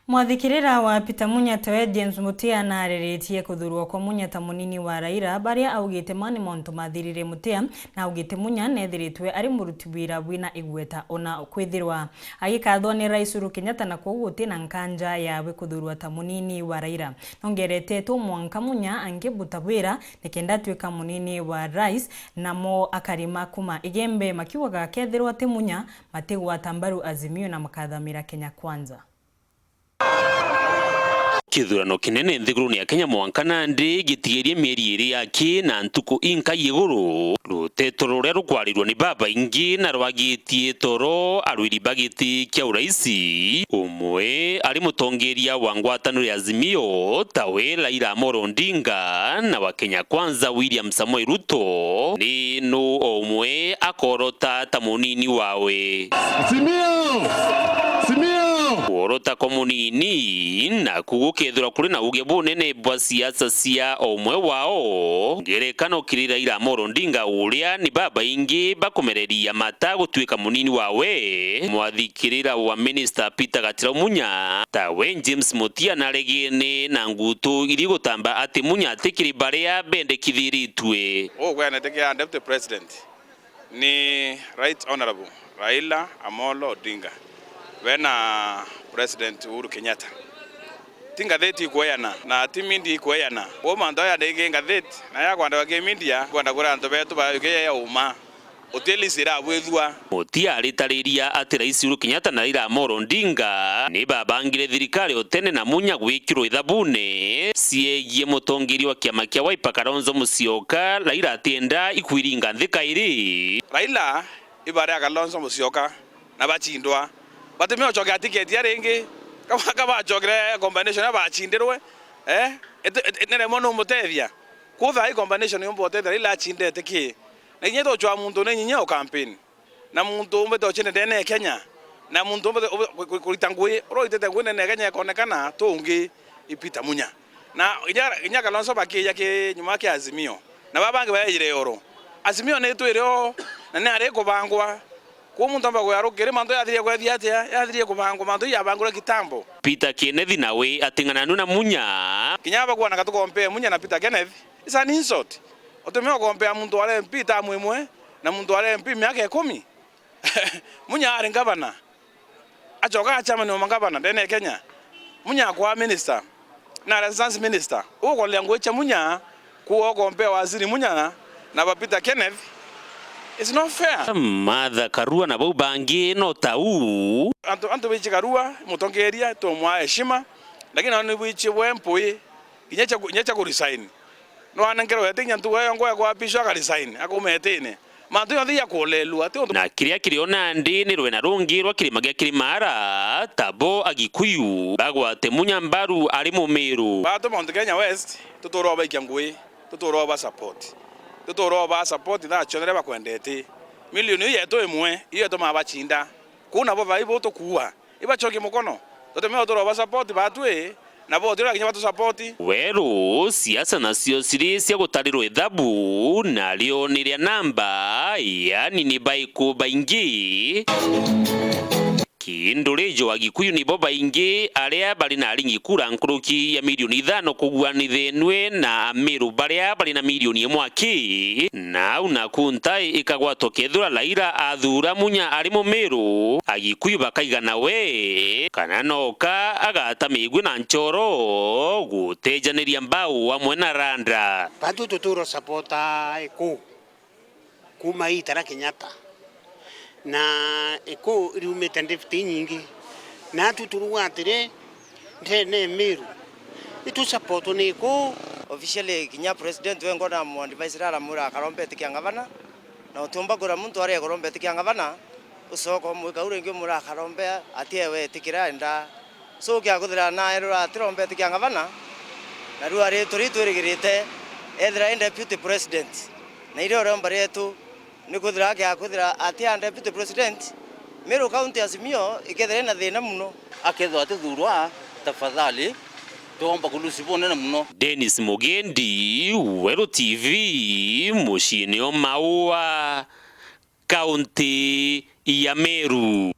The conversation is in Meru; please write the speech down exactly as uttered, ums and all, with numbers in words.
Mwathikirira wa Peter Munya tawe James Mutia naariritie kuthurwa kwa Munya ta munini wa Raila, baria augite ma ni mauntu mathirire Mutia, na augite Munya neethiritwe ari muruti wira bwina igweta ona kwithirwa agikathwa ni Rais Uhuru Kenyatta, na kwou guti na nkanja yawe kuthurwa ta munini wa Raila. Nongerete tu mwanka Munya angibuta bwira nikenda atuika munini wa Rais, namo akarima kuma Igembe makiugaga kethirwa ti Munya, matigwata mbaru Azimio na makathamira Kenya Kwanza. Kithurano kinene nthigurune ya Kenya mwanka nandi gitigirie mieri iri yaki na ntuku inkai iguru. Ruteto ruria rukwarirua ni babaingi na rwagitie toro arwiri ba giti kia uraisi. Umwe ari mutongeria wa ngwataniro ya Azimio, tawe Raila Amolo Odinga, na wa Kenya Kwanza William Samoei Ruto, ni nu o umwe akorota ta munini wawe. Simio! Simio! Kworota kwa munini, naku gukethirwa kuri na uge bunene bwa siasa cia o umwe wao. Ngerekano kiri Raila Amolo Odinga, uria ni babaingi bakumereria mata gutuika munini wawe. Mwathikirira wa Minister Peter Gatira Munya, tawe James Mutia naregene na ngutu iri gutamba ati Munya atikiri baria bendekithiritue. Ugwenete kia Deputy President ni Right Honourable Raila Amolo Odinga, we na President Uhuru Kenyatta. Ti ngatheti ikweana, na ti media ikweana. Bo mantu aya ndigi ngatheti, na ya kwandikwa ki media, kwenda kwira antu betu ba, ki ya uma. Uti list irabwithua. Mutia aritariria ati Rais Uhuru Kenyatta na Raila Amolo Odinga ni babangire thirikari o tene na Munya gwikirwa ithabune ciegie mutongeria wa kiama kia Wiper Kalonzo Musyoka, Raila atienda ikwiringa nthi kairi. Raila ibare ya Kalonzo Musyoka na bachindwa. Batimea ucokia tiketi ya ringi, kaba, kaba bacokire combination ya bachindirwe, eh? Ete-, ete-, nere mwana umutethia. Kutha i combination yumba utethia Raila achindete ki? Na kinya tucwa muntu ni nyinya o campaign. Na muntu umbite uchinde ndene ya Kenya, na muntu umbite, ube-, ku-, ku-, kurita ngui, uria uitite ngui ndene ya Kenya ikonekana tu ungi i Peter Munya. Na kinya, kinya Kalonzo bakija ki nyuma kia Azimio. Na baba bangi baejire oro. Azimio ni twire o, na ni ari kubangwa. Kuu muntu amba kuya rukiri mantu yathirie kwethia atia, yathirie kubangwa, mantu yabangirwe kitambo. Peter Kenneth nawe ating'ananu na Munya. Kinya bakwona katukompea Munya na Peter Kenneth, it's an insult. Utumia ukompea muntu wari M P term imwe na muntu wari M P miaka ikumi. Munya ari ngavana. Acoka a chairman wa mangavana ndene ya Kenya. Munya akwaa minister. Na assistant minister. Ukolia ngui cia Munya kuwa ukompea waziri Munya na ba Peter Kenneth. It's not fair. Martha Karua na bau bangi no ta uu. Antu, antu bichi Karua, mutongeria, tumwaa heshima. Lakini nao ni bwichi bwe mpui. Kinya cia ku-, kinya cia ku resign. Nwanenkerwe eti kinya ntugo iyo ngwe kwa pisho aka resign, akauma etine. Mantu yonthe ya kulelua, ati untu. Na kiria kiri o nandi ni rwena rungi rwa kirima gia Kirimara, tabo Agikuyu bagwate Munya mbaru ari Mumiru. Batu Mount Kenya West, tutura ubaikia ngui, tutura uba support. Tutura uba support thaa cionthe riria bakwendete. Milioni iyo yetu imwe, iyo itumaa bachinda. Kuu nabo thaa ibu tukuua. Ibacokie mukono. Tutumia utura uba support batwi, na bo utira kinya batu support. Weru, siasa nacio ciri cia gutarirwa ithabu, nario ni ria namba, yaani ni baiku baingi. Kindurijo Agikuyu nibo baingi aria bari na aringi kura nkuruki ya milioni ithano kuguanithenue na Amiru baria bari na milioni imwe aki. Na au naku ntai ikagwatwa kethirwa Raila athura Munya ari Mumiru, Agikuyu bakaigana we, kana noka agata migwi na nchoro gutejaniria mbau amwe na Randa. Bantu tuturo supporta iku kuma itara Kenyatta. Na iku iriumite ndifti inyingi. Na atu turuga atiri, ndene Miru, itu support ni iku. Officially, kinya president we ngona mu advice aramwira akarombe etikia ngavana, na utiumba kwira muntu aria kurombe etikia ngavana, ucoka umwika u ringi umwira akarombe ati ewe etikira enda. So, kia kuthira na erura atirombe etikia ngavana, na riu ari turi twirigirite ethira i deputy president, na irio riomba rietu ni kwithira akia kwithira atia deputy president, Meru County Azimio ikethira ina thina muno. Akethirwa atithurwa, tafadhali, tuomba kulusi bunene muno. Dennis Mugendi, Weru T V, muciini o Maua, kaunti ya Meru.